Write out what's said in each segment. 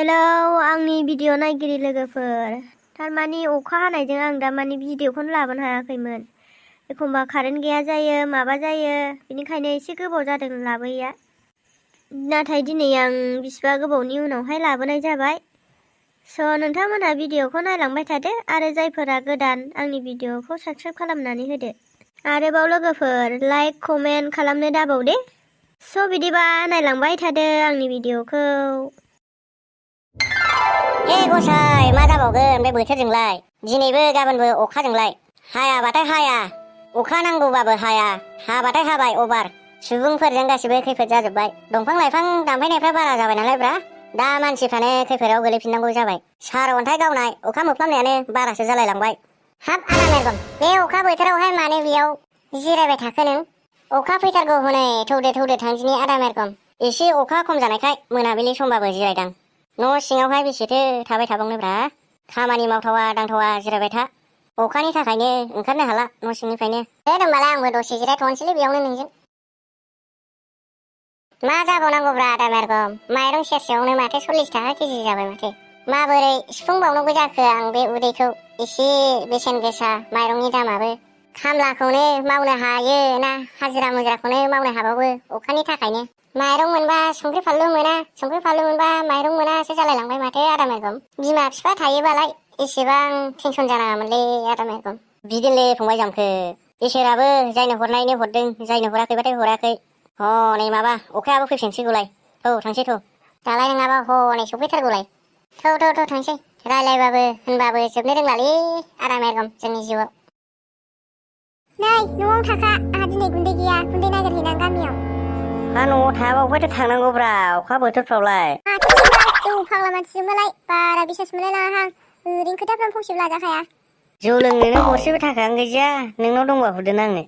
Hello आंनि video नायगिरि लोगोफोर थारमानि अखा हानायजों आं दा माने भिडिअखौनो लाबोनो हायाखैमोन। एखमबा कारेन्ट गैया जायो माबा जायो बेनिखायनो एसे गोबाव जादों लाबोयैया। नाथाय दिनै आं बिसिबा गोबावनि उनावहाय लाबोनाय जाबाय। स' नोंथांमोनहा भिडिअखौ नायलांबाय थादो आरो जायफोरा गोदान आंनि भिडिअखौ साबस्क्राइब खालामनानै होदो। आरोबाव लोगोफोर लाइक कमेन्ट खालामनो दाबाव दे। स' बिदिबा नायलांबाय थादो आंनि भिडिअखौ। हे गसाय मा जाबावगोन बे बोथोरजोंलाय दिनैबो गाबोनबो अखाजोंलाय हायाबाथाय हाया अखा नांगौबाबो हाया हाबाथाय हाबाय अभार सुबुंफोरजों गासिबो खैफोद जाजोब्बाय। दंफां लाइफां दानफायनायफ्रा बारा जाबाय नालाय ब्रा दा मानसिफ्रानो खैफोदाव गोलैफिननांगौ जाबाय। सार अन्थाइ गावनाय अखा मोफ्लामनायानो बारासो जालायलांबाय। हाब आदा मेरगन बे अखा बोथोरावहाय मानो बेयाव जिरायबाय थाखो नों? अखा फैथारगौ हनै थौदो थांदिनि आदा मेरगन एसे अखा खम जानायखाय मोनाबिलि समबाबो जिरायदां। न' सिङावहाय बेसेथो थाबाय थाबावनोब्रा खामानि मावथावा दांथावा जिरायबाय था अखानि थाखायनो ओंखारनो हाला न' सिंनिफ्रायनो। दे होनबालाय आंबो दसे जिरायथ'नोसैलै बेयावनो नोंजों। मा जाबावनांगौब्रा आदा मेरगम माइरं सेरसेयावनो माथो 40 थाखा केजि जाबाय माथो। माबोरै सुफुंबावनांगौ जाखो आं बे उदैखौ एसे बेसेन गोसा माइरंनि दामाबो। खामलाखौनो मावनो हायो ना हाजिरा मुजिराखौनो मावनो हाबावो अखानि थाखायनो। माइरं मोनबा संख्रि फानलु मोना संख्रि फानलु मोनबा माइरं मोनासो जालायलांबाय माथो आदा मेरगम। बिमा बिफा थायोबालाय एसेबां टेनसन जानाङामोनलै आदा मेरगम। बिदिनोलै फंबाय जामखो इसोराबो जायनो हरनायनो हरदों जायनो हराखैबाथाय हराखै। हनै माबा अखायाबो फैफिनसिगौलाय थांसै दालाय नङाबा हनै सफैथारगौलाय। थांसै रायलायबाबो होनबाबो जोबनो रोंलालै आदा मेरगम जोंनि जिउआव। नै न'आव थाखा आंहा दिनै गुन्दै गैया गुन्दै नागिरहैनां गामियाव। हा न'आव थायाबा अबेहायथो थांनांगौब्रा अखा बोथोरफ्रावलाय। माथो बिदिबा जौ फाग्ला मानसिजोंबालाय बारा बिसास मोनलायलाङाहां ओरैनो खोथाफ्रानो फंसेबो लाजाखाया। जौ लोंनोनो गरसेबो थाखायानो गैजाया नोंनाव दंबा हरदो आंनो।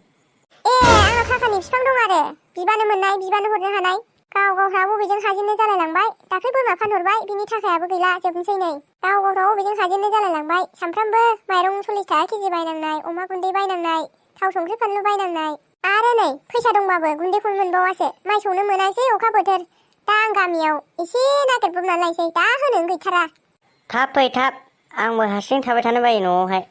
आंनाव थाखानि बिफां दं आरो बिबानो मोननाय बिबानो हरनो हानाय। गावहा बबेजों हाजेननो जालायलांबाय दाख्लै बोरमा फानहरबाय बिनि थाखायाबो गैला जोबनोसै नै। गावहा बबेजों हाजेननो जालायलांबाय सानफ्रामबो माइरं 40 थाखा केजि बायनांनाय अमा गुन्दै बायनांनाय थाव संख्रि फानलु बायनांनाय आरो नै फैसा दंबाबो गुन्दैखौनो मोनबावासो माइ सौनो मोनासै अखा बोथोर। दा आं गामियाव एसे नागिरब्रबनानै लायसै दा होनोनो गैथारा। थाब फै थाब आंबो हारसिं थाबाय थानो बायो न'आवहाय।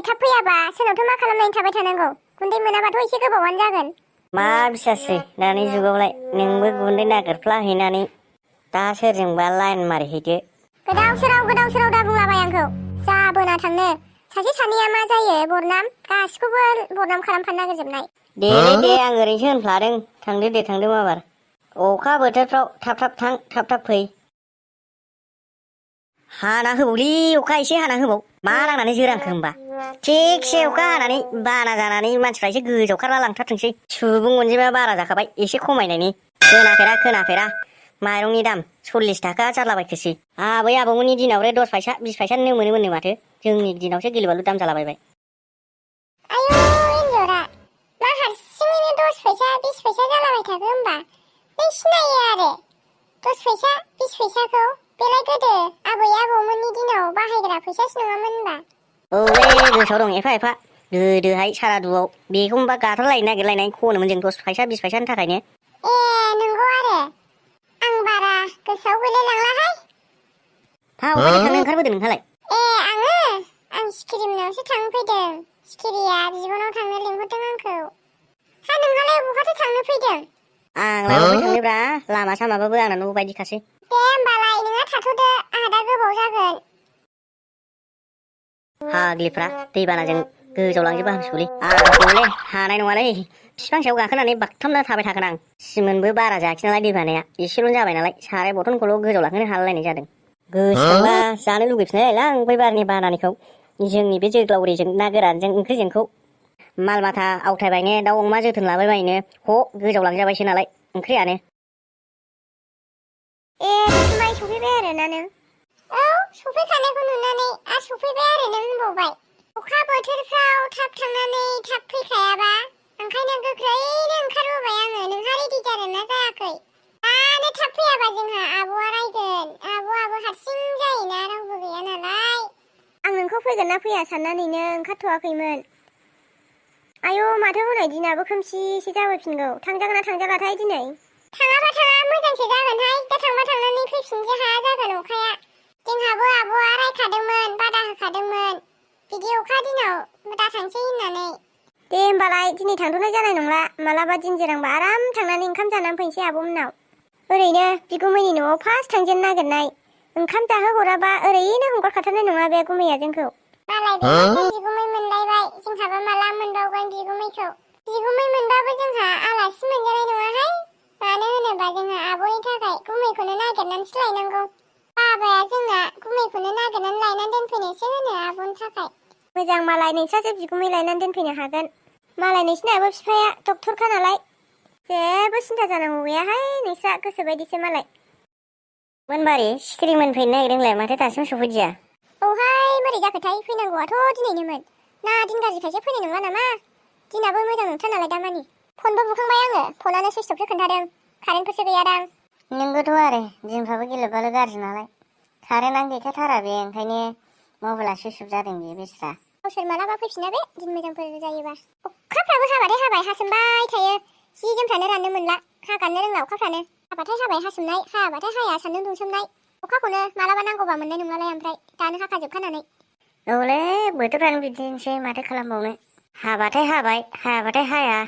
थाब फैयाबा सोरनावथ' मा खालामनानै थाबाय थानांगौ गुन्दै मोनाबाथ' एसे गोबावानो जागोन। मा बिसासै दानि जुगावलाय नोंबो गुन्दै नागिरफ्लाहैनानै दा सोरजोंबा लाइन मारिहैदो। गोदाव सोराव दा बुंलाबाय आंखौ जाबोना थांनो सासे सानैया मा जायो बरनाम गासिखौबो बरनाम खालामफानो नागिरजोबनाय। दे आं ओरैनोसो होनफ्लादों थांदो माबार अखा बोथोरफ्राव थाब थां थाब फै। हाना होबावलै अखा एसे हाना होबाव मा नांनानै जोरांखो होमबा थिगसे अखा हानानै बाना जानानै मानसिफ्रा एसे गोजाव खारला लांथारथोंसै। सुबुं अनजिमाया बारा जाखाबाय एसे खमायनायनि खोनाफेरा माइरंनि दाम 40 थाखा जारलाबायखोसै। आबै आबौमोननि दिनावनो 10 फैसा 20 फैसानो मोनोमोननो माथो जोंनि दिनावसो गिलुबालु दाम जालाबायबाय। आयौ एन्जरा मा हारसिङैनो 10 फैसा 20 फैसा जालाबाय थाखो होमबा नों सिनायो आरो 10 फैसा 20 फैसाखौ बेलाय गोदो आबै आबौमोननि दिनाव बाहायग्रा फैसासो नङामोन होनबा। औलै गोसोआव दं एफा गोदोहाय सारादुआव बेखौबा गाथारलायनो नागिरलायनाय खनोमोन जों 10 फैसा 20 फैसानि थाखायनो। नंगौ आरो आं बारा गोसोआव गैलायलांलाहाय। अबेहायथो थांनो ओंखारबोदों नोंहालाय? आं सिखिरि मोननावसो थांनो फैदों। सिखिरिया बिबनाव थांनो लिंहरदों आंखौ। हा नोंहालाय बहाथो थांनो फैदों? आंलाय अबेहाय थांनोब्रा लामा सामाबाबो आंना न' बायदिखासै। दे होमबालाय नोंहा थाथ'दो आंहा दा गोबाव जागोन। फाग्लिफ्रा दैबानाजों गोजावलांजोबो हांसौलै आंखौलै हानाय नङालै बिफां सायाव गाखोनानै बागथामना थाबाय थागोन आं। सिमोनबो बारा जायाखै नालाय दैबानाया एसेल' जाबाय नालाय साराय बथनखौल' गोजाव लांहोनो हालायनाय जादों। गोसोखांबा जानो लुबैफिनलायलां बै बारनि बानानिखौ जोंनि बे जोग्लावरिजों ना गोरानजों ओंख्रिजोंखौ। माल माथा आवथायबायनो दाउ अमा जोथोन लाबायबायनो गोजाव लांजाबायसो नालाय ओंख्रियानो। बिमाय सफैबाय आरोना नों? औ सफैखानायखौ नुनानै आरो सफैबाय आरो नों होनबावबाय। अखा बोथोरफ्राव थाब थांनानै थाब फैखायाबा ओंखायनो गोख्रैनो ओंखारबोबाय आङो। नोंहा रेडि जादोंना जायाखै? दानो थाब फैयाबा जोंहा आब'आ रायगोन। आब'आबो हारसिं जायोना रावबो गैया नालाय। आं नोंखौ फैगोन ना फैया साननानैनो ओंखारथ'वाखैमोन। आयौ माथो हनै दिनाबो खोमसिसो जाबोफिनगौ। थांजागोन ना थांजालाथाय दिनै? थाङाबा थाङा मोजां सानसे जागोनहाय दा थांबा थांनानै फैफिननोसो हाया जागोन अखाया जोंहाबो आब'आ रायखादोंमोन बादा होखादोंमोन बिदि अखा दिनाव दा थांसै होननानै दे होमबालाय दिनै थांथ'नाय जानाय नंला मालाबा दिन जिरांबा आराम थांनानै ओंखाम जानानै फैनोसै आब'मोननाव ओरैनो बिगुमैनि न'आव फार्स्ट थांजेननो नागिरनाय ओंखाम जाहोहराबा ओरैनो हगारखाथारनाय नङा बे गुमैया जोंखौ मालाय बेहासो बिगुमै मोनलायबाय जोंहाबा माला मोनबावगोन बिगुमैखौ बिगुमै मोनबाबो जोंहा आलासि मोनजानाय नङाहाय मानो होनोबा जोंहा आब'नि थाखाय गुमैखौनो नागिरनानैसो लायनांगौ बाबाया जोंना गुमैखौनो नागिरनानै लायनानै दोनफैनोसो होनो आब'नि थाखाय मोजां मालाय नोंस्रासो बिगुमै लायनानै दोनफैनो हागोन मालाय नोंसिनाबो बिफाया डक्टरखा नालाय जेबो सिन्था जानांगौ गैयाहाय नोंस्रा गोसोबायदिसो मालाय मोनबारि सिखिरि मोनफैनो नागिरदोंलाय माथो दासिम सफैदिया औहाय बोरै जाखोथाय फैनांगौआथ' दिनैनोमोन ना दिन गाज्रिखायसो फैनाय नंला नामा दिनाबो मोजां नंथार नालाय दामानि फनबो बुखांबाय आङो फनानो सुइस अफसो खोन्थादों कारेन्टफोरसो गैयादां नोंगोथ' आरो दिनफ्राबो गिलुबालु गाज्रि नालाय कारेन्टआनो गैखाथारा बे ओंखायनो मबाइला सुइस अफ जादों बे बेस्रा गावसोर मालाबा फैफिना बे दिन मोजांफोर जायोबा अखाफ्राबो हाबाथाय हाबाय हासोमबाय थायो जि जोमफ्रानो राननो मोनला हागारनो रोंला अखाफ्रानो हाबाथाय हाबाय हासोमनाय हायाबाथाय हाया सान्दुं दुंसोमनाय अखाखौनो मालाबा नांगौबा मोननाय नंलालाय ओमफ्राय दानो हाखाजोबखानानै औलै बोथोरानो बिदिनोसै माथो खालामबावनो हाबाथाय हाबाय हायाबाथाय हाया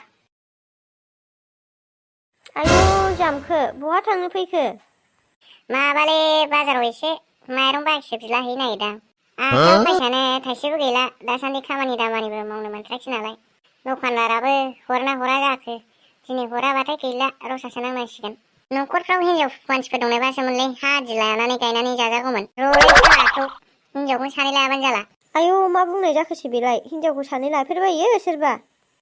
आयौ जामखो बहा थांनो फैखो माबाले बाजाराव एसे माइरं बाखिसो बिलाहैनो नागिरदां आखायाव फैसायानो थाइसेबो गैला दासान्दि खामानि दामानिबो मावनो मोनथाराखिसै नालाय दखानदाराबो हरना हरा जाखो दिनै हराबाथाय गैला रसासो नांनांसिगोन न'खरफ्राव हिनजाव मानसिफोर दंनायबासोमोनलै हा आदि लानानै गायनानै जाजागौमोन रलै सालाखौ हिनजावखौनो सानै लायाबानो जाला आयौ मा बुंनाय जाखोसै बेलाय हिनजावखौ सानै लाफेरबायो सोरबा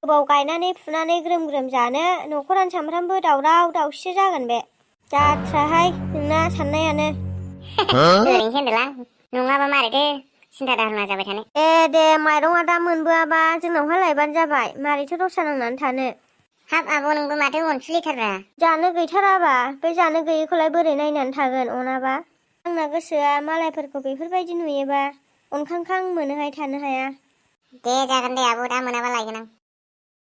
गोबाव गायनानै फुनानै ग्रोम ग्रोम जानो न'खरानो सामफ्रामबो दावराव दावसिसो जागोन बे जाथ्राहाय नोंना साननायानो ओरैनोसो होनदोंलां नङाबा मारैथो सिन्था दाहोना जाबाय थानो दे माइरङा दा मोनबोआबा जोंनावहाय लायबानो जाबाय मारैथो रसा नांनानै थानो हाब आब' नोंबो माथो अनसुलिथारब्रा जानो गैथाराबा बे जानो गैयैखौलाय बोरै नायनानै थागोन अनाबा आंना गोसोआ मालायफोरखौ बेफोरबायदि नुयोबा अनखांखां मोनोहाय थानो हाया दे जागोन दे आब' दा मोनाबा लायगोन आं